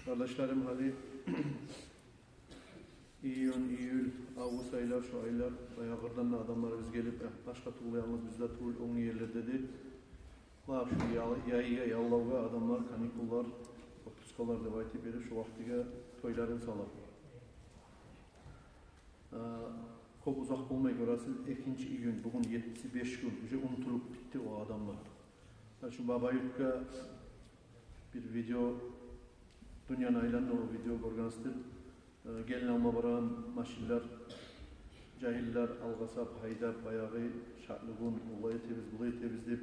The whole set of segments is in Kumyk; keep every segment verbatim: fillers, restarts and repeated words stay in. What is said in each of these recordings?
Къардашларым, гьали июнь, июль, август айлар, шо айлар баягъы къырдан да адамларыбыз гелип, э, башгъа тюгюл, янгыз бизде тюгюл, оьнге ерлерде де. Лап шо ял-, яйгъа, яллавгъа адамлар, каникуллар, отпускалар деп айтып берип, шо вакътиге тойларын сала. Э, кёп узакъ болмай, гёресиз, экинчи июнь, бугюн етти беш гюн, уже унутулуп битди о адамлар. Шу Бабаюртгъа бир видео, дюньяны айланды о видео, гёргенсиздир. Э, гелин алма барагъан машинлер, жагьиллер алгъасап, гьайдап, баягъы шатлы гюн, олай этебиз, булай этебиз деп,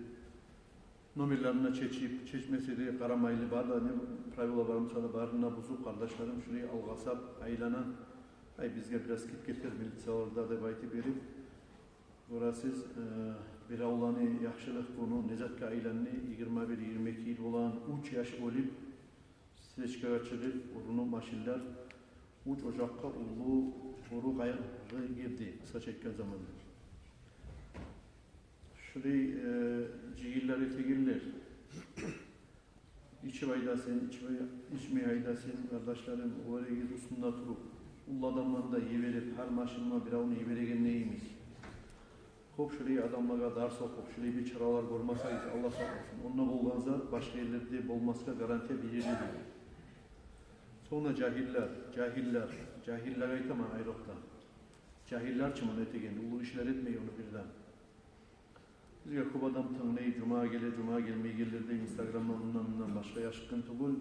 номерлерин чечип, чечмесе де къарамайлы, бары да не правила бар буса да, барын да бузуп, къардашларым, шулай алгъасап айлана. Ай, бизге бираз кит гетер, милициялар да деп айтып берип. Гёресиз, э, биревлени яхшылыкъ гюню не затгъа айланды, йигирма бир, йигирма эки йыл болгъан уьч яш оьлюп, слежкагъа чыгъып, урунуп машинлер, уьч ожакъгъа уллу къуру къайгъы гирди, къысгъача айтгъан заманда. Шулай, э, жыйынлар этегенлер. Ичип гьайдасын, ичмей, ичмей гьайдасын, къардашларым, оьлегиз уьстюнде туруп, уллу адамланы да йиберип, гьар машинге биревню йиберегенде йимик. Кёп шулай адамлагъа дарс охуп, шулай бир чаралар гёрмесегиз, Аллагь сакъласын. Онда болгъан зат башгъа ерлерде болмасгъа гарантия бериле дей. Сонг да жагьиллер, жагьиллер, жагьиллеге айтаман айрокъда. Жагьиллер чи муну этеген, уллу гишилер этмей ону бирден. Бизге кёп адам тынглай, жума геле, жума гелмейгенлер де Инстаграмдан, ондан, мундан башгъа яшыртгъын тюгюл.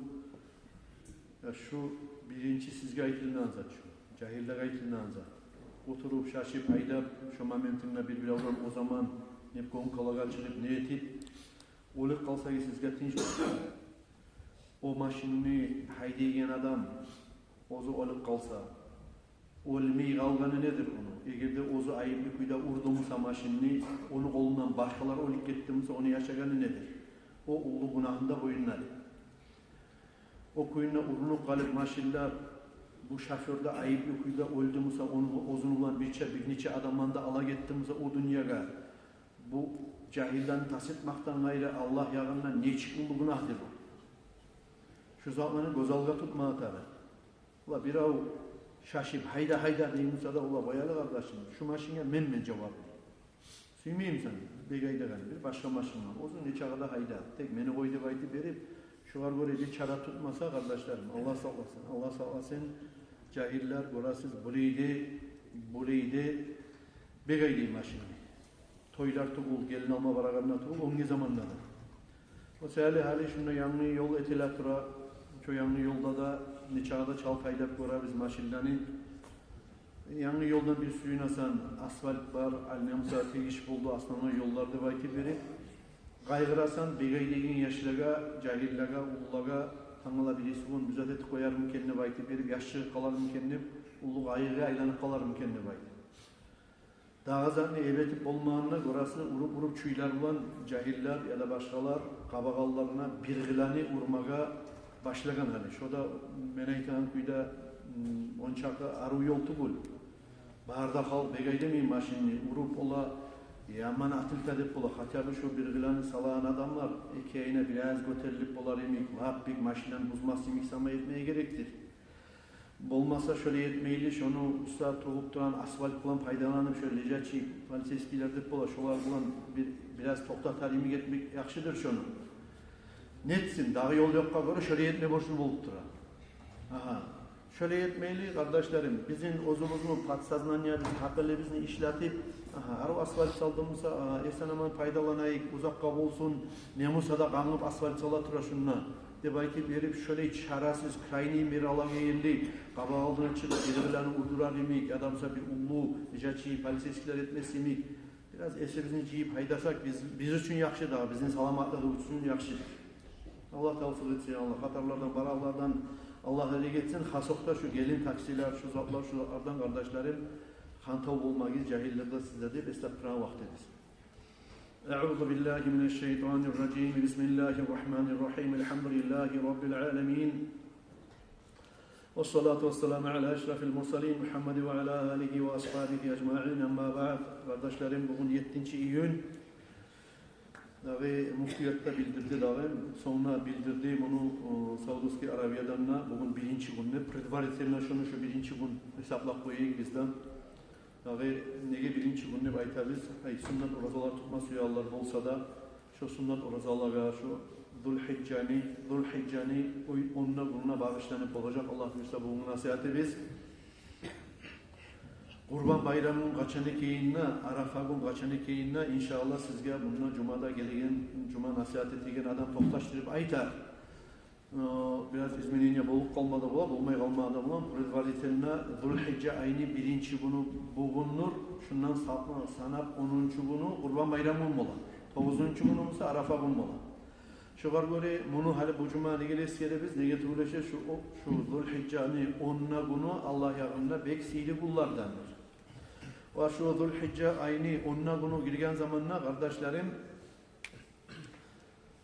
Я шу биринчи сизге айтылынагъан зат шу. Жагьиллеге айтылынагъан зат. Олтуруп, шашып, гьайдап, шу моментинде бир-биревлер о заман не гонкалагъа чыгъып, не этип, оьлюп къалсагъыз, сизге тынч болур. О машинни гьайдайгъан адам оьзю оьлюп къалса, оьлмей къалгъаны недир ону? Эгер де оьзю айыплы кюйде урду буса машинни, ону къолундан башгъалар оьлюп гетди буса, ону яшагъаны недир? О уллу гюнагьны да бойнуна алды. О кюйде урунуп къалып машинлер, бу шофёр да айыплы кюйде оьлдю буса, ону, оьзюню булан бирче, бир нече адамланы да ала гетди буса о дюньягъа, бу жагьиллени тас этмекден къайры Аллагь ягъындан нечик уллу гюнагьдыр бу? Шу затланы гёз алгъа тутмагъа тарыкъ. Ола бирев шашып, гьайда, гьайда дей буса да, ола, къояла, къардашым, шу машинге мен, мен жаваплы. Сюймеймисен бек гьайдагъанны, бир башгъа машин бар, оьзюнг нечакъы да гьайда, тек мени къой деп айтып берип, шогъар гёре бир чара тутмаса, къардашларым, Аллагь сакъласын, Аллагь сакъласын, жагьиллер, гёресиз, булай да, булай да бек гьайдай машинни. Тойлар тюгюл, гелин алма барагъанда тюгюл, оьнге заманда да. О саялы гьали шунда янгы ёл этиле тура. Шо янгы ёлда да нечакъы да чалт гьайдап гёребиз машинлени. Янгы ёлдан бир сююнесен, асфальт бар, гьали не буса тийиш болду, основной ёллар деп айтып берип. Къайгъырасан, бек гьайдайгъан яшлагъа, жагьиллеге, уллулагъа, тангала бириси гюн бир зат этип къоярмы экен деп айтып берип, яш чыгъып къалармы экен деп, уллу къайгъыгъа айланып къалармы экен деп айтып. Дагъы затны эп этип болмагъанына гёресиз, уруп-уруп чюйлер булан жагьиллер яда башгъалар къабакъ алларына биргилени урмагъа башлагъан гьали. Шо да, мен айтагъан кюйде, м, ончакъы арив ёл тюгюл. Бары да халкъ бек гьайдамай машинни, уруп, ола яман атылта деп бола. Хотя бы шо биргилени салагъан адамлар эки янына бираз гётерилип болар йимик, лап бек машинлени бузмас йимик сама этмеге герекдир. Болмаса, шолай этмейли, шону буса тюгюп турагъан асфальт булан пайдаланып, шо лежачий полицейскийлер деп бола, шолар булан бир, бираз токътатар йимик этмек яхшыдыр шону. Нетсин, дагъы ёл ёкъгъа гёре шолай этме борчлу болуп тура. Агьа. Шолай этмейли, къардашларым, бизин оьзюбюзню подсознаниебиз, гьакъылыбызны ишлетип, агьа, арив асфальт салдым буса, агьа, эсен-аман пайдаланайыкъ, узакъгъа болсун, не буса да къангып асфальт сала тура шунда деп айтып берип, шолай чарасыз, крайний мералагъа ерли, къабакъ алдына чыгъып, бир-бирлени урдурар йимик, яда буса бир уллу лежачий полицейскийлер этмес йимик, бираз эсибизни жыйып гьайдасакъ, биз, биз учун яхшы дагъы, бизин саламатлыгъыбыз учун яхшы. Аллагь тавфикъ этсин, Аллагь хаталардан, бараклардан Аллагь эрек этсин. Хасокъда шу гелин таксилер, шу затлар, шу затлардан, къардашларым, хантав болмагъыз, жагьиллер де, сиз де деп эслеп турагъан вакътидиз. أعوذ بالله من الشيطان الرجيم. بسم الله الرحمن الرحيم. الحمد لله رب العالمين. والصلاة والسلام على أشرف المرسلين محمد وعلى آله وأصحابه أجمعين. أما بعد. Къардашларым, бугюн еттинчи июнь. Дагъы муфтият да билдирди дагъы, сонг да билдирди муну, о, Саудовский Аравиядан да бугюн биринчи гюн деп, предварительно шуну шу биринчи гюн гьисаплап къояйыкъ биз де. Дагъы неге биринчи гюн деп айтабыз? Ай, суннат оразалар тутма сюегенлер болса да, шо суннат оразалагъа, шо Зулгьижжаны, Зулгьижжаны ой-, онда гюнюне багъышланып болажакъ, Аллагь буюрса, бугюн насигьатыбыз. Къурбан байрам гюн къачан экенин де, Арафа гюн къачан экенин де, иншааллагь, сизге мунда жумада гелеген, жума насигьат этеген адам токъташдырып айтар. Э, бираз изменение болуп къалма да бола, болмай къалма да бола. Предварительно Зулгьижжа айны биринчи гюню бугюндюр. Шундан са-, санап онунчу гюню Къурбан байрам гюн бола. Тогъузунчу гюню буса Арафа гюн бола. Шогъар гёре муну гьали бу жума неге эсгеребиз, неге тюгюл эсе, шу, о, шу Зулгьижжаны онда гюню Аллагь ягъында бек сыйлы гюнлердендир. Ва шу Зулгьижжа айны онда гюню гирген заманда, къардашларым,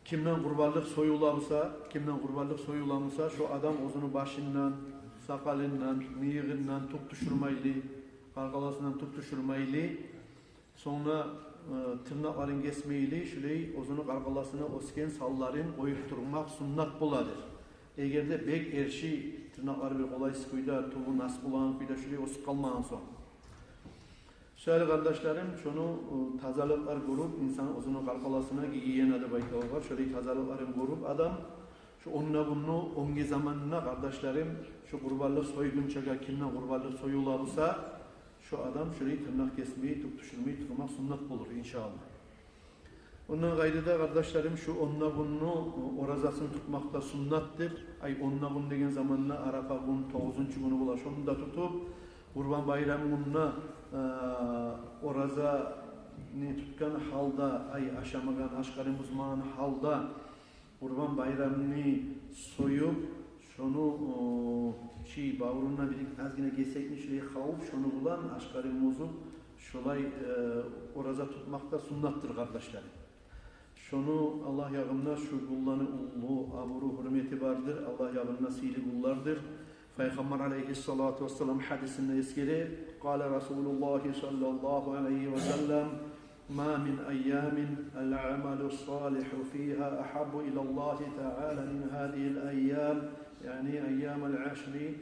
кимден къурбанлыкъ союла буса, кимден къурбанлыкъ союла буса, шо адам оьзюню башындан, сакъалындан, мыйыгъындан тюк тюшюрмейли, къаркъарасындан тюк тюшюрмейли, сонг да, э, тырнакъларын гесмейли, шулай оьзюню къаркъарасына оьсген санларын къоюп турмакъ суннат боладыр. Эгер де бек эрши, тырнакълары бир къолайсыз кюйде, тюгю нас болагъан кюйде шулай оьсюп къалмагъан сонг. Шолай, къардашларым, шону, э, тазалыкълар гёрюп, инсан оьзюню къаркъарасына гигиена деп айтагъан бар, шолай тазалыкъларын гёрюп адам, шу онда гюнню оьнге заманына, къардашларым, шу къурбанлыкъ сойгъунчагъа кимден къурбанлыкъ союла буса, шо адам шулай тырнакъ гесмей, тюк тюшюрмей турмакъ суннат болур, иншааллагь. Ондан къайры да, къардашларым, шу онда гюнню оразасын тутмакъ да суннатдыр. Ай, онда гюн деген заманда Арафа гюн, тогъузунчу гюню бола, шону да тутуп, Къурбан байрам гюнюне, э, оразаны тутгъан гьалда, ай, ашамагъан, ашкъарын бузмагъан гьалда, Къурбан байрамны союп, шону, о, чий бавурундан бир азгъына гесекни шулай хавуп, шону булан ашкъарын бузуп, шолай, э, ораза тутмакъ да суннатдыр, къардашларым. Шону Аллагь ягъында шу гюнлени уллу абуру, гьюрмети бардыр, Аллагь ягъында сыйлы гюнлердир. Пайхаммар алайгьиссалату вассалам гьадисинде эсгере: قال رسول الله صلى الله عليه وسلم: ما من أيام العمل الصالح فيها أحب إلى الله تعالى من هذه الأيام، يعني أيام العشر.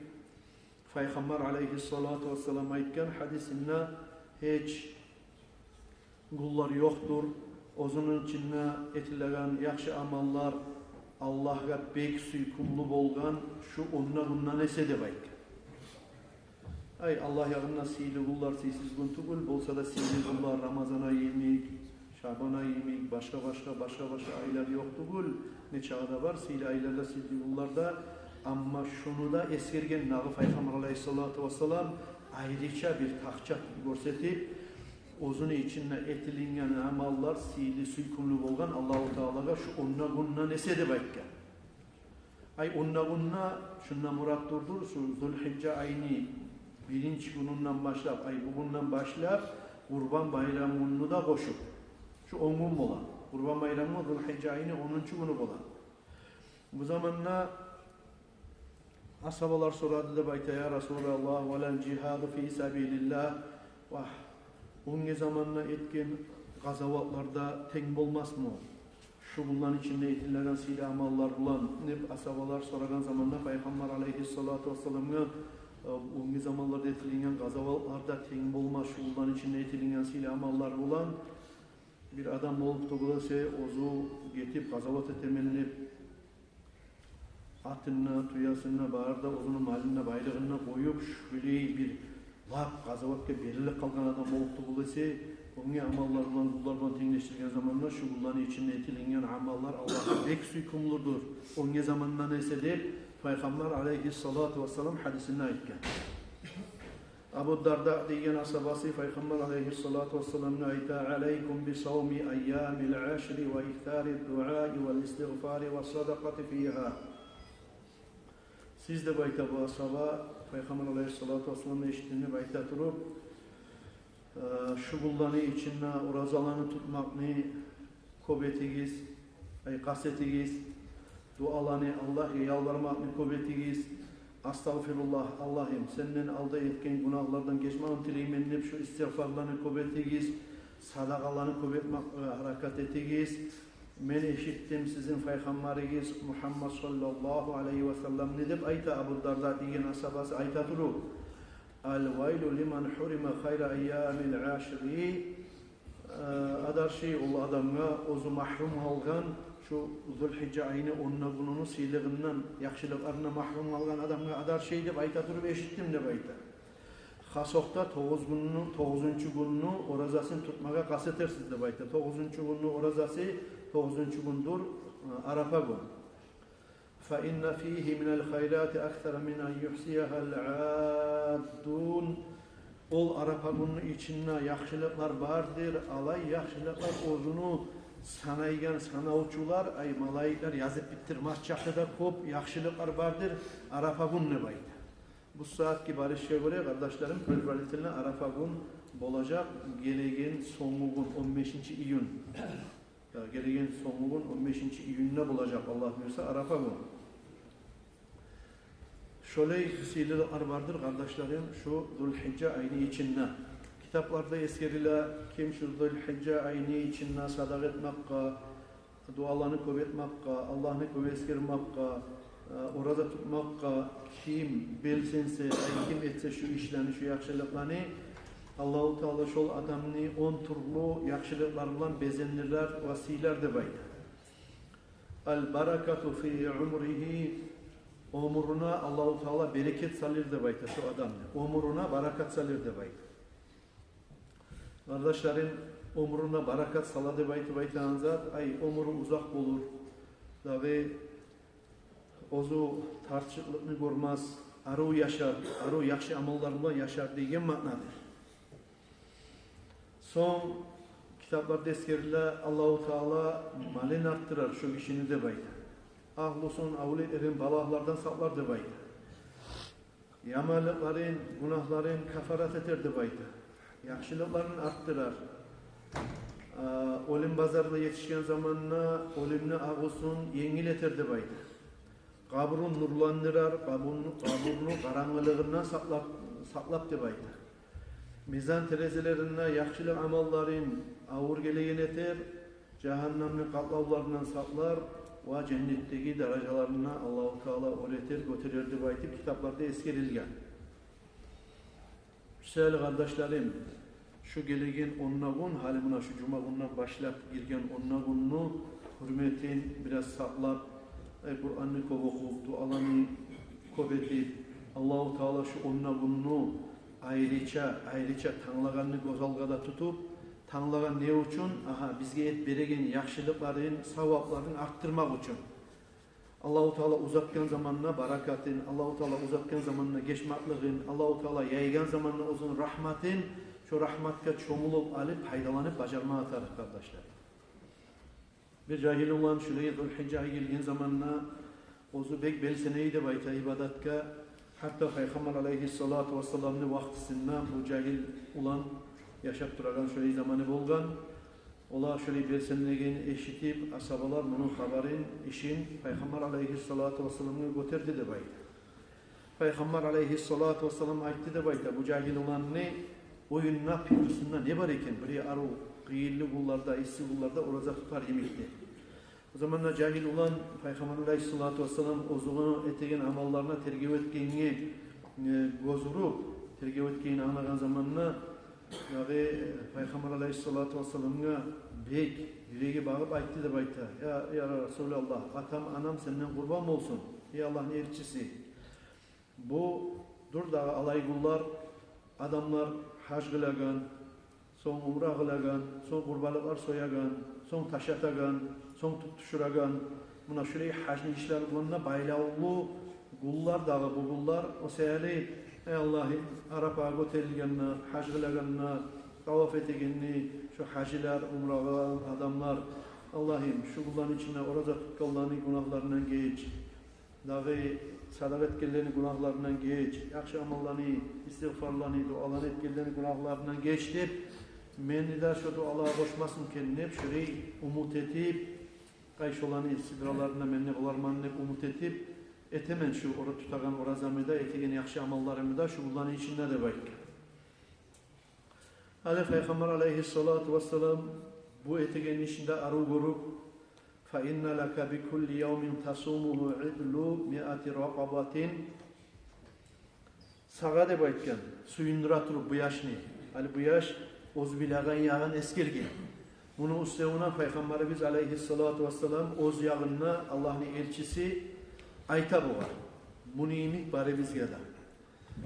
Пайхаммар алайгьиссалату вассалам айтгъан гьадисинде: гьеч гюнлер ёкъдур, оьзюню ичинде этилеген яхшы амаллар Аллагьгъа бек сюйкюмлю болгъан шу онда гюнден эсе, деп айтгъан. Ай, Аллагь ягъында сыйлы гюнлер сыйсыз гюн тюгюл, болса да сыйлы гюнлер Рамазан ай йимик, Шабан ай йимик, башгъа-башгъа, башгъа-башгъа айлар ёкъ тюгюл, нечакъы да бар сыйлы айлар да, сыйлы гюнлер де. Амма шуну да эсгерген дагъы Пайхаммар алайгьиссалату вассалам, айрыча бир такъча гёрсетип, оьзюню ичинде этилинген амаллар сыйлы, сюйкюмлю болгъан Аллагьу Таалагъа шу онда гюнден эсе, деп айтгъан. Ай, онда гюнде, шунда мурат дурдур, шу Зулгьижжа айны биринчи гюнюнден башлап, ай, бугюнден башлап, Къурбан байрам гюнню де къошуп, шу он гюн бола. Къурбан байрам гюн Зулгьижжа айны онунчу гюню бола. Бу заманда асгьабалар сорады деп айта: يا رسول الله، ولا الجهاد في سبيل الله؟ Вагь, оьнге заманда этген къазаватлар да тенг болмасмы шу гюнлени ичинде этилеген сыйлы амаллар булан, деп асгьабалар сорагъан заманда Пайхаммар алайгьиссалату вассаламгъа, э, оьнге заманларда этилинген къазаватлар да тенг болмас шу гюнлени ичинде этилинген сыйлы амаллар булан. Бир адам болуп тюгюл эсе, оьзю гетип къазават этемен деп, атын да, тюесин де, бары да, оьзюню малын да, байлыгъын да къоюп, шулай бир лап къазаватгъа берилип къалгъан адам болуп тюгюл эсе, оьнге амаллар булан, гюнлер булан тенглешдирген заманда шу гюнлени ичинде этилинген амаллар Аллагьгъа бек сюйкюмлюдюр оьнге замандан эсе, деп Пайхаммар алайгьиссалату вассалам гьадисинде айтгъан. Абу Дарда деген асгьабасы Пайхаммар алайгьиссалату вассаламгъа айта: عليكم بصوم أيام العشر وإكثار الدعاء والاستغفار والصدقة فيها. Сиз, деп айта бу асгьаба, Пайхаммар алайгьиссалату вассаламны эшитдим деп айта туруп, э, шу гюнлени ичинде оразаланы тутмакъны кёп этигиз, ай, къаст этигиз. Дуаланы, Аллагьгъа ялбармакъны кёп этигиз. Астагъфируллагь, Аллагьым, сенден алда этген гюнагьлардан гечмагъын тилеймен деп, шу истигъфарланы кёп этигиз. Садагъаланы кёп этмакъгъа гьаракат этигиз. Мен эшитдим сизин пайхаммарыгъыз Мугьаммад саллаллагьу алайгьи васалламны, деп айта Абу Дарда деген асгьабасы айта туруп: «Ал-вайлу лиман гьурима хайра айямил ашри». Э, адарши ол адамгъа, оьзю магьрум къалгъан шу Зулгьижжа айны онда гюнюню сыйлыгъындан, яхшылыкъларындан магьрум къалгъан адамгъа адарши деп айта туруп эшитдим, деп айта. Хасокъда тогъуз гюнню, тогъузунчу гюнню оразасын тутмагъа къаст этерсиз, деп айта. Тогъузунчу гюнню оразасы, тогъузунчу гюндюр, э, Арапа гюн. «Фа инна фигьи минал хайрати аксара мин ан югьсиягьал аддун». Ол Арапа гюнню ичинде яхшылыкълар бардыр, алай яхшылыкълар, оьзюню санайгъан санавчулар, ай, малайиклер язып битдирмас чакъы да кёп яхшылыкълар бардыр Арапа гюн, деп айта. Бу сагьатгъы барышгъа гёре, къардашларым, предварительно Арапа гюн болажакъ гелеген сонгу гюн, он бешинчи июнь. Я, гелеген сонгу гюн, он бешинчи июньда болажакъ, Аллагь буюрса, Арапа гюн. Шолай сыйлылыкълар бардыр, къардашларым, шу Зулгьижжа айны ичинде. Китапларда эсгериле, ким шу Зулгьижжа айны ичинде садагъа этмакъгъа, дуаланы кёп этмакъгъа, Аллагьны кёп эсгермакъгъа, э, ораза тутмакъгъа ким белсенсе, ай, ким этсе шу ишлени, шу яхшылыкъланы, Аллагьу Таала шол адамны он тюрлю яхшылыкълар булан безендирер ва сыйлар, деп айта. «Ал-баракату фи умригьи», оьмюрюне Аллагьу Таала берекет салыр, деп айта, шу адамны оьмюрюне баракат салыр, деп айта. Къардашларым, оьмюрюне баракат сала деп айтып айтагъан зат, ай, оьмюрю узакъ болур. Дагъы оьзю тарчыкълыкъны гёрмес, арив яшар, арив яхшы амаллар булан яшар деген маънадыр. Сонг китапларда эсгериле, Аллагьу Таала малын артдырар шо гишини, деп айта. Агьлюсюн, авлетлерин балагьлардан сакълар, деп айта. Яманлыкъларын, гюнагьларын кафарат этер, деп айта. Яхшылыкъларын артдырар. А, оьлюм базарына етишген заманда оьлюмню агъусун енгил этер, деп айта. Къабурун нурландырар, къабурну, къабурну къарангылыгъындан сакълап, сакълап, деп айта. Мизан терезелеринде яхшылыкъ амалларын авур гелеген этер, жагьаннемни къатлавларындан сакълар ва женнетдеги даражаларына Аллагьу Таала оьр этер, гётерер деп айтып, китапларда эсгерилген. Шо саялы, къардашларым, шу гелеген онда гюн, гьали муна шу жума гюнден башлап гирген онда гюнню гьюрметин бираз сакълап, э, Къуранны кёп охуп, дуаланы кёп этип, Аллагьу Таала шу онда гюнню айрыча, айрыча танглагъанны гёз алгъа да тутуп, танглагъан не учун? Агьа, бизге этип береген яхшылыкъларын, савапларын артдырмакъ учун. Аллагьу Таала узатгъан заманда баракатын, Аллагьу Таала узатгъан заманда гечмеклигин, Аллагьу Таала яйгъан заманда оьзюню рагьматын, шо рагьматгъа чомулуп алып, пайдаланып бажармагъа тарыкъ, къардашлар. Бир жагьил улан шулай Зулгьижжа ай гелген заманда оьзю бек белсене эди деп айта ибадатгъа. Гьатта Пайхаммар алайгьиссалату вассаламны вакътисинде бу жагьил улан яшап турагъан шулай заманы болгъан. Олар шулай белсенегенин эшитип, асгьабалар муну хабарын, ишин Пайхаммар алайгьиссалату вассаламгъа гётерди деп айта. Пайхаммар алайгьиссалату вассалам айтды деп айта, бу жагьил уланны уьюнде, пикрусунда не бар экен, бир арив къыйынлы гюнлерде, исси гюнлерде ораза тутар йимик деп. О заманда жагьил улан Пайхаммар алайгьиссалату вассалам оьзюню этеген амалларына тергев этгенге, э, гёз уруп, тергев этгенин англагъан заманда, дагъы, э, Пайхаммар алайгьиссалату вассаламгъа бек юреги багъып айтды деп айта: «Я, я Расулаллагь, атам, анам сенден къурбан болсун, эй Аллагьны элчиси. Бу дюр дагъы алай гюнлер, адамлар гьаж къылагъан, сонг умра къылагъан, сонг къурбанлыкълар соягъан, сонг таш атагъан, сонг тюк тюшюреген, муна шулай гьажны ишлери булан да байлавлу гюнлер дагъы бу гюнлер. О саялы, эй Аллагьым, Арапагъа гётерилгенлер, гьаж къылагъанлар, таваф этегенни, шо гьажилер, умра къылагъан адамлар, Аллагьым, шу гюнлени ичинде ораза тутгъанланы гюнагьларындан геч. Дагъы садагъа этгенлени гюнагьларындан геч, яхшы амалланы, истигъфарланы, дуаланы этгенлени гюнагьларындан геч», — деп, мени де шо дуалагъа къошмасмы экен деп, шолай умут этип, къай шоланы сыдраларында мен де боларман деп умут этип, этемен шу ора-, тутагъан оразамны да, этеген яхшы амалларымны да шу гюнлени ичинде деп айтгъан. Гьали Пайхаммар алайгьиссалату вассалам бу этеген ишинде арив гёрюп: «Фа инна лака би кулли явмин тасумугьу идлу миати ракъабатин». Сагъа деп айтгъан, сююндюре туруп бу яшны. Гьали бу яш оьзю билеген ягъын эсгерген. Муну уьстевюне Пайхаммарыбыз алайгьиссалату вассалам оьз ягъында Аллагьны элчиси айта бугъар: «Муну йимик барыбызгъа да.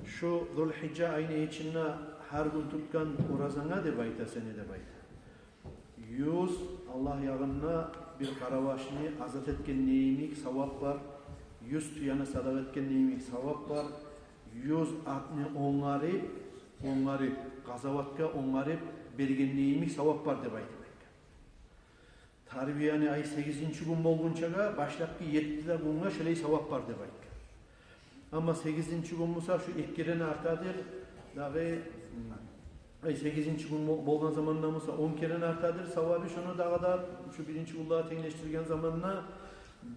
Шу Зулгьижжа айны ичинде гьар гюн тутгъан оразанга, — деп айта, — сени, — деп айта, — юз, Аллагь ягъында, бир къаравашны азат этгенде йимик савап бар, юз тюени садагъа этгенде йимик савап бар, юз атны онгарып, онгарып, къазаватгъа онгарып бергенде йимик савап бар», — деп айтып айтгъан. Тарвияны, ай, сегизинчи гюн болгъунчагъа, башлапгъы етти де гюнге шолай савап бар деп айтгъан. Амма сегизинчи гюн буса, шу эки керен артадыр дагъы, ай, сегизинчи гюн бол-, болгъан заманда буса, он керен артадыр савабы, шону дагъы да шу биринчи гюнлеге тенглешдирген заманда,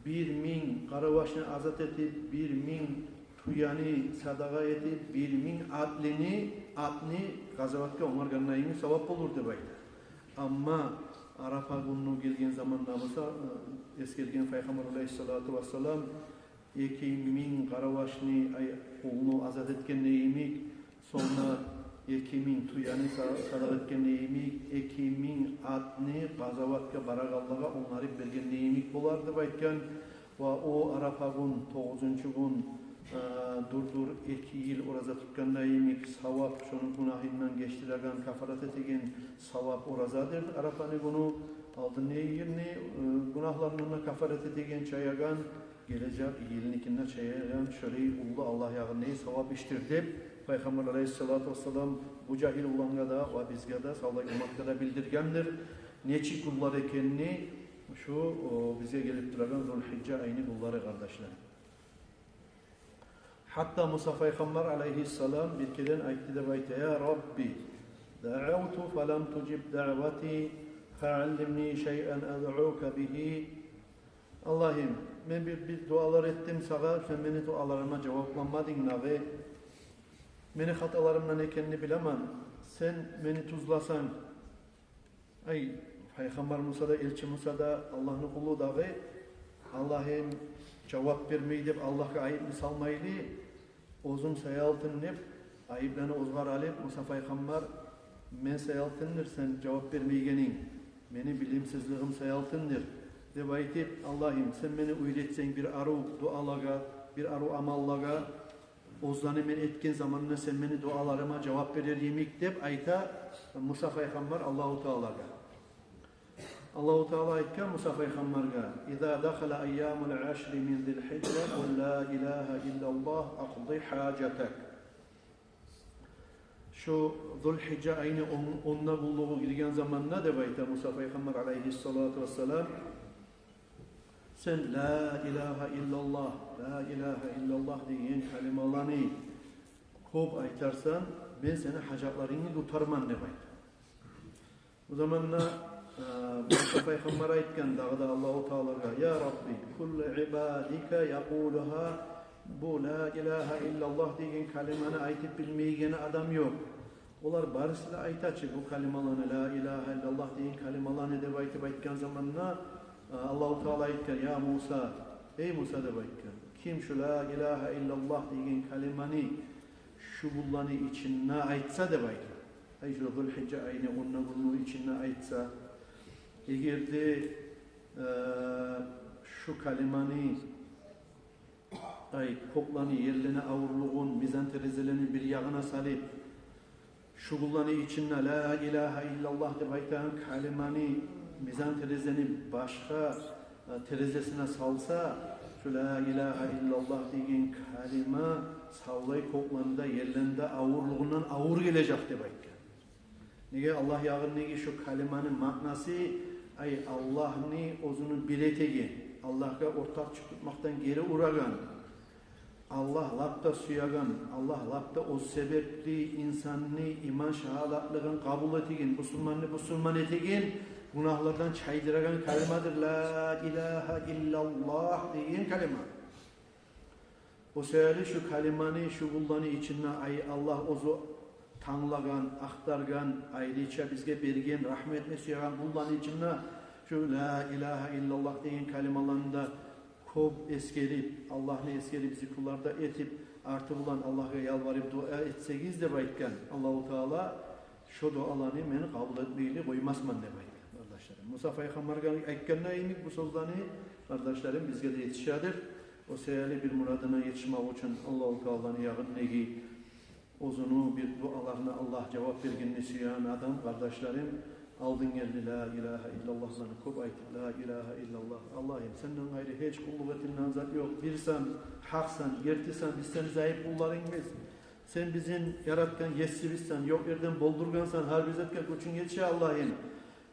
бир минг къаравашны азат этип, бир минг тюени садагъа этип, бир минг атлыны, атны къазаватгъа онгаргъанда йимик савап болур деп айта. Амма Арапа гюню гелген заманда буса, э, эсгерген Пайхаммар алайгьиссалату вассалам, эки минг къаравашны, ай, къулну азат этгенде йимик, сонг да эки минг тюени са-, садагъа этгенде йимик, эки минг атны къазаватгъа барагъанлагъа онгарып бергенде йимик болар деп айтгъан. Ва о Арапа гюн, тогъузунчу гюн, э, дюр-дюр эки йыл ораза тутгъанда йимик савап, шону гюнагьындан гечдиреген, кафарат этеген савап оразадыр Арапаны гюню. Алдынгъы йылны, э, гюнагьларындан да кафарат этеген, чаягъан, гележек йылныкин де чаягъан, шолай уллу Аллагь ягъында савап ишдир деп, Пайхаммар алайгьиссалату вассалам бу жагьил улангъа да ва бизге де, савлай умматгъа да билдиргендир нечик гюнлер экенни шу, о, бизге гелип турагъан Зулгьижжа айны гюнлери, къардашлар. Гьатта Муса пайхаммар алайгьиссалам бир керен айтды деп айта: «Я Рабби, даъавту фалам тужиб даъвати, фааллимни шайъан адъука бигьи». Аллагьым, мен бир, бир дуалар этдим сагъа, сен мени дуаларыма жавапланмадынг дагъы. Мени хаталарымдан экенни билемен, сен мени тюзлесенг. Ай, пайхаммар Муса да, элчи Муса да, Аллагьны къулу дагъы, Аллагьым, жавап бермей деп Аллагьгъа айыпны салмайлы, оьзюм саялтын деп, айыпланы оьзюне алып, Муса пайхаммар: «Мен саялтындыр сен жавап бермейгенинг, мени билимсизлигим саялтындыр», — деп айтып: «Аллагьым, сен мени уьйретсенг бир арив дуалагъа, бир арив амаллагъа, оьзлени мен этген заманда сен мени дуаларыма жавап берер йимик», — деп айта Муса пайхаммар Аллагьу Таалагъа. Аллагьу Таала айтгъан Муса пайхаммаргъа: «Иза дахала айямул ашри мин зилхижжа, къул ла илагьа иллаллагь, акъди хьажатак». Шу Зулхижжа айны он, онда гюнлюгю гирген заманда, деп айта Муса пайхаммар алайгьиссалату вассалам, сен «Ла илагьа иллаллагь, ла илагьа иллаллагь» деген калималаны кёп айтарсан, мен сени гьажатларынгны къутарман, деп айта. Бу заманда, э, Муса пайхаммар айтгъан дагъы да Аллагьу Таалагъа: «Я Рабби, куллу ибадика якъулугьа, бу «Ла илагьа иллаллагь» деген калиманы айтып билмейген адам ёкъ. Олар барысы да айта чы бу калималаны, «Ла илагьа иллаллагь» деген калималаны», — деп айтып айтгъан заманда, э, Аллагьу Таала айтгъан: «Я Муса, эй Муса, — деп айтгъан, — ким шу «Ла илагьа иллаллагь» деген калиманы шу гюнлени ичинде айтса, — деп айтгъан, — ай, шу Зулхижжа айны онда гюнню ичинде айтса, эгер де, э, шу калиманы, ай, кёклени, ерлени авурлугъун, мизан терезелени бир ягъына салып, шу гюнлени ичинде «Ла илагьа иллаллагь» деп айтагъан калиманы мизан терезени башгъа, э, терезесине салса, шу «Ла илагьа иллаллагь» деген калима савлай кёклени де, ерлени де авурлугъундан авур гележек», — деп айтгъан. Неге? Аллагь ягъындагъы шу калиманы маънасы, ай, Аллагьны оьзюню бир этеген, Аллагьгъа ортакъчы тутмакъдан гери урагъан, Аллагь лап да сюеген, Аллагь лап да оьзю себепли инсанны иман шагьадатлыгъын къабул этеген, бусурманны бусурман этеген, гюнагьлардан чайдырагъан калимадыр «Ла илагьа иллаллагь» деген калима. О саялы шу калиманы шу гюнлени ичинде, ай, Аллагь оьзю танглагъан, ахтаргъан, айрыча бизге берген, рагьму этме сюеген къулланы ичинде шу «Ла илагьа иллаллагь» деген калималаны да кёп эсгерип, Аллагьны эсгерип, зикрулар да этип, арты булан Аллагьгъа ялбарып дуа этсегиз деп айтгъан Аллагьу Таала, шо дуаланы мен къабул этмейли къоймасман деп айтгъан, къардашларым. Муса пайхаммаргъа айтгъанда йимик бу сёзлени, къардашларым, бизге де етишедир. О саялы бир мурадына етишмек учун Аллагьу Тааланы ягъындагъы оьзюню бир дуаларына Аллагь жавап бергенни сюеген адам, къардашларым, алдын гелди ла илагьа иллаллагьланы кёп айтып, ла илагьа иллаллагь, Аллагьым, сенден къайры гьеч къуллукъ этилинеген зат ёкъ, бирсен, гьакъсан, гертисен, биз сени зайып къулларынгбыз. Сен бизин яратгъан есибизсен, ёкъ ерден болдургъансан, гьар бир затгъа гючюнг етише, Аллагьым.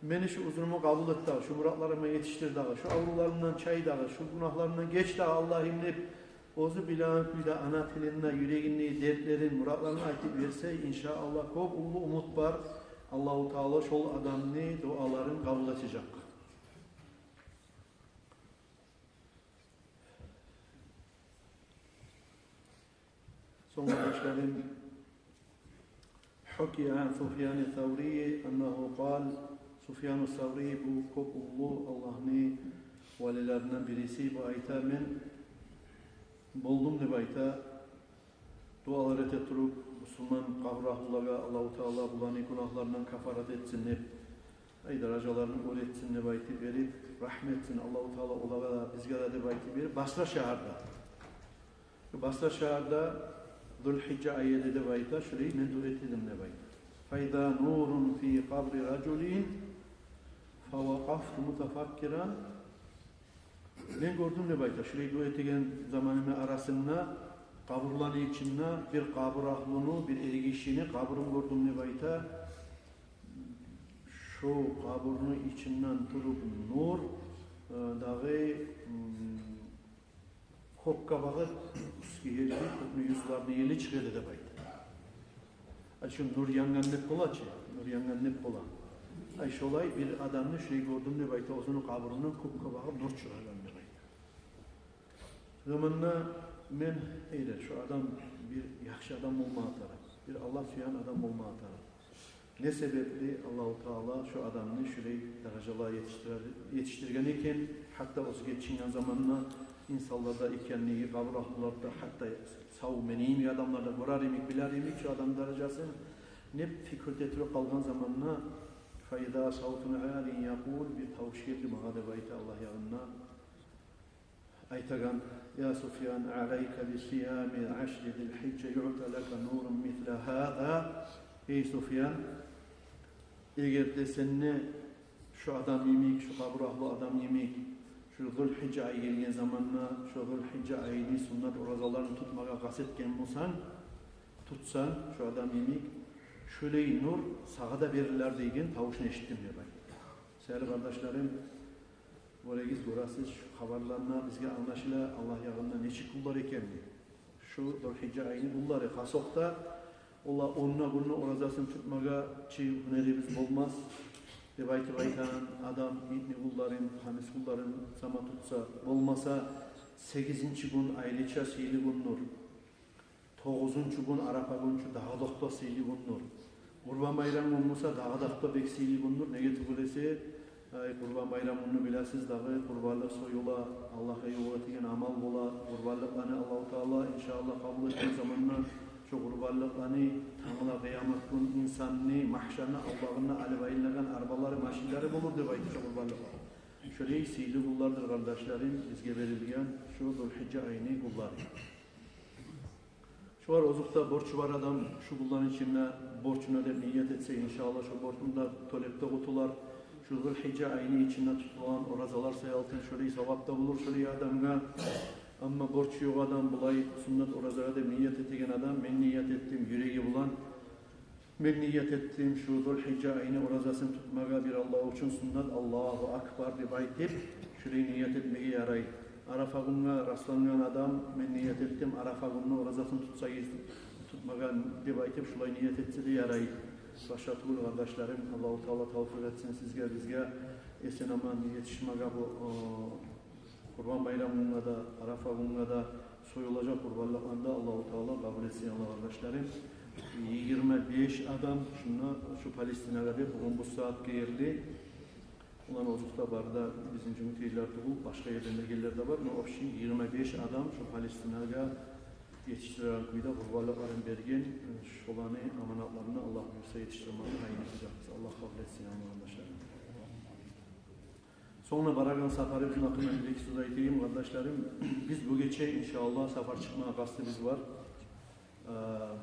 Мени шу узруму къабул эт дагъы, шу муратларыма етишдир дагъы, шу аврувларымдан чай дагъы, шу гюнагьларымдан геч дагъы, Аллагьым, деп, оьзю билеген кюйде ана тилинде юрегиндеги дертлерин, муратларын айтып берсе, иншааллагь, кёп уллу умут бар, Аллагьу Таала шол адамны дуаларын къабул этежек. Сонг, къардашларым, حكي عن سفيان الثوري أنه قال, Суфьяну Саврий, бу кёп уллу Аллагьны валилеринден бириси, бу айта: мен болдум, деп айта, дуалар эте туруп, бусурман къабур агьлулагъа Аллагьу Таала буланы гюнагьларындан кафарат этсин деп, ай, даражаларын оьр этсин деп айтып берип, рагьму этсин Аллагьу Таала олагъа да, бизге де деп айтып берип, Басра шагьарда. Басра шагьарда Зулгьижжа ай эди деп айта, шулай мен дуа этдим деп айта. فإذا نور في قبر رجل فوقفت متفكرا. Мен гёрдюм деп айта, шулай дуа этеген заманымны арасында къабурланы ичинде бир къабур агьлуну, бир эргишини къабурун гёрдюм деп айта. Шо къабурну ичинден туруп нур, э, дагъы, м, кёк къабагъы уьстге ерли, кёкню юзлерине ерли чыгъа эди деп айта. Ай, шу нур янгъан деп бола чы, нур янгъан деп бола. Ай, шолай бир адамны шулай гёрдюм деп айта, оьзюню къабурундан кёк къабагъы нур чыгъаргъан деп айта. Шо заманда мен: «Эй де, шу адам бир яхшы адам болмагъа тарыкъ, бир Аллагь сюеген адам болмагъа тарыкъ. Не себепли Аллагьу Таала шу адамны шулай даражалагъа етишдире-, етишдирген экен?» Гьатта оьзю гечинген заманда инсанлар да экенлиги, къабур агьлулар да, гьатта сав, мени йимик адамлар да гёрер йимик, билер йимик шу адамны даражасын деп пикир этип къалгъан заманда, فإذا صوت عال يقول, бир тавуш гелди магъа деп айта Аллагь ягъындан, айтагъан: يا سفيان، عليك بصيام عشر ذي الحجة يعطى لك نور مثل هذا. Эй Суфьян, эгер де сен де шу адам йимик, шу къабур агьлу адам йимик, шу Зулгьижжа ай гелген заманда шу Зулгьижжа айны суннат оразаларын тутмагъа къаст этген болсанг, тутсанг, шу адам йимик, шулай нур сагъа да берилер деген тавушну эшитдим деп айта. Сыйлы къардашларым, гёрегиз, гёресиз, шу хабарлардан бизге англашыла Аллагь ягъында нечик гюнлер экенни. Шу Зулгьижжа айны гюнлери, хасокъда, ола онда гюнню оразасын тутмагъа чы гьюнерибиз болмас деп айтып айтагъан адам итни гюнлерин, хамис гюнлерин сама тутса, болмаса, сегизинчи гюн айрыча сыйлы гюндюр. Тогъузунчу гюн, Арафа гюн чю, дагъы да окъта сыйлы гюндюр. Къурбан байрам гюн буса, дагъы да окъта бек сыйлы гюндюр. Неге тюгюл эсе, ай, Къурбан байрам гюнню билесиз дагъы, къурбанлыкъ союла, Аллагьгъа ювукъ этеген амал бола. Къурбанлыкъланы Аллагьу Таала, иншааллагь, къабул этген заманда, шу къурбанлыкъланы тангала къыямат гюн инсанны магьшарны авлагъында алып айланагъан арбалары, машинлери болур деп айта шу къурбанлыкъ. Шолай сыйлы гюнлердир, къардашларым, бизге берилген шу Зулгьижжа айны гюнлери. Шолар озокъда, борчу бар адам шу гюнлени ичинде борчуна деп ният этсе, иншааллагь, шу борчундан тёлеп де къутулар. Шу Зулгьижжа айны ичинде тутулгъан оразалар саялы шолай савап да болур шолай адамгъа. Амма борчу ёкъ адам, булай суннат оразагъа деп ният этеген адам, мен ният этдим, юреги булан, мен ният этдим шу Зулгьижжа айны оразасын тутмагъа бир Аллагь учун суннат, Аллагьу акбар деп айтып, шулай ният этмеге ярай. Арафа гюнге раслангъан адам, мен ният этдим Арафа гюнню оразасын тутса, тутмагъа деп айтып, шулай ният этсе де ярай. Башгъа тюгюл, къардашларым, Аллагьу Таала тавфикъ этсин сизге, бизге, эсен-аман етишмеге бу, о, Къурбан байрам гюнге де, Арафа гюнге де, союлажакъ къурбанлыкъланы да Аллагьу Таала къабул этсин, Аллагь, къардашларым. Йигирма беш адам шунда, шу Палестинагъа деп, бугюн бу сагьатгъа ерли. Оланы озокъда бары да бизин жумутейлилер тюгюл, башгъа ерден де гелгенлер де бар. Но общий йигирма беш адам шу Палестинагъа етишдиреген кюйде къурбанлыкъларын берген. Шоланы аманатларын Аллагь буюрса етишдирмеге гьайын этежекбиз. Аллагь къабул этсин, амин, къардашларым. Сонг барагъан сапарыбызны гьакъында бир-эки сёз айтайым, къардашларым. Биз бу гече, иншааллагь, сапар чыкъмагъа къастыбыз бар. Э,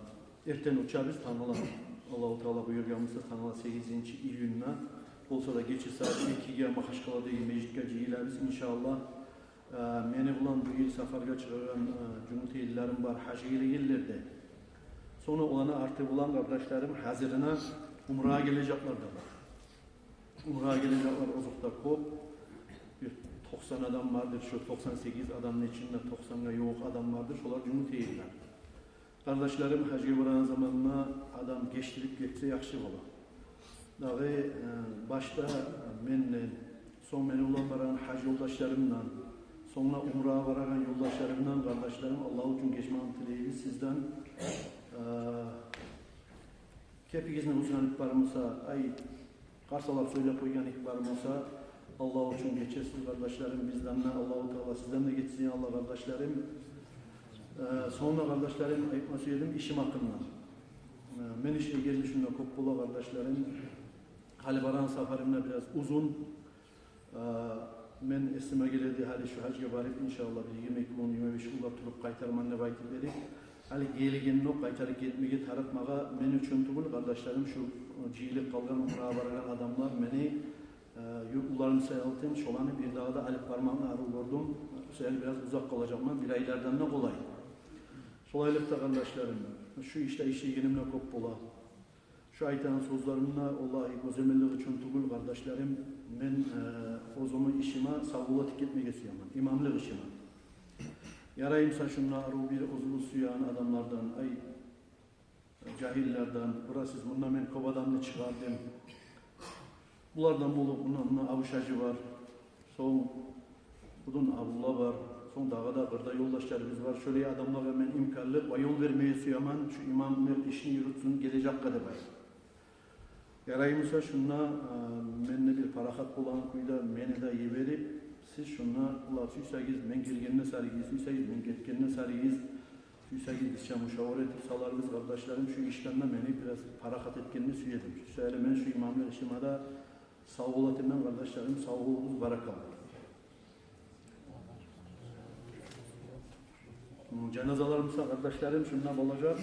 эртен учабыз тангала, Аллагьу Таала буюргъан буса, тангала сегизинчи июнда. Болса да гече сагьат экиге Махачкъаладагъы межитге жыйылабыз, иншааллагь. Э, мени булан бу йыл сапаргъа чыгъагъан, э, жумутейлилерим бар, гьажгъа гелегенлер де. Сонг оланы арты булан, къардашларым, гьазирине умрагъа гележеклер де бар. Умрагъа гележеклер озокъда кёп. Бир токъсан адам бардыр, шу токъсан сегиз адамны ичинде токъсангъа ювукъ адам бардыр, шолар жумутейлилер. Къардашларым, гьажгъа барагъан заманда адам гечдирип гетсе яхшы бола. Дагъы, э, башда менден, сонг мени булан барагъан гьаж ёлдашларымдан, сонг да умрагъа барагъан ёлдашларымдан, къардашларым, Аллагь учун гечмагъын тилейбиз сизден. Э, кепигизни бузгъан ит бар буса, ай, къарсалап сёйлеп къойгъан ит бар буса, Аллагь учун гечесиз, къардашларым, бизден де Аллагьу Таала сизден де гечсин, Аллагь, къардашларым. Э, сонг да, къардашларым, айтма сюедим ишим гьакъында. Э, мен ишлейгенли шунда кёп бола, къардашларым. Гьали барагъан сапарым да бираз узун. Э, мен эсиме геледи, гьали шу гьажгъа барып, иншааллагь, бир йигирма эки гюн, йигирма беш гюнлер туруп къайтарман деп айтып эдик. Гьали гелегенде къайтарып гетмеге тарыкъмагъа мен учун тюгюл, къардашларым, шу жыйылып къалгъан, умрагъа барагъан адамлар мени, э, юртлуларым саялы, шоланы бирдагъы да алып бармакъны арив гёрдюм. Шо саялы бираз узакъ къалажакъман, бир айлардан да къолай. Шолайлыкъда, къардашларым, шу ишде ишлейгеним де кёп бола. Шу айтагъан сёзлерим де, валлагь, гёземеллик учун тюгюл, къардашларым, мен, э, оьзюмню ишиме савгъат этип гетмеге сюемен, имамлыкъ ишиме. Ярай буса шунда арив бир оьзюгюз сюеген адамлардан, ай, жагьиллерден, бираз сиз мунда мен кёп адамны чыгъардым. Булардан болуп, мунда, мунда Абуш-гьажи бар, сонг Будун Абдулла бар, сонг дагъы да къырда ёлдашларыбыз бар. Шолай адамлагъа мен имканлыкъ ва ёл бермеге сюемен, шу имамлыкъ ишни юрютсюн гележекге деп айтып. Ярай буса шунда, а, мен де бир парахат болагъан кюйде мени де йиберип, сиз шунда, валлагь, сюйсегиз, мен гелгенде сарыгъыз, сюйсегиз, мен гетгенде сарыгъыз, сюйсегиз, бизче мушавара этип саларбыз, къардашларым, шу ишден де мени бираз парахат этгенни сюедим. Шу саялы мен шу имамлыкъ ишиме де савгъат этемен, къардашларым, сав болугъуз, баракалла. Жаназалар буса, къардашларым, шунда болажакъ.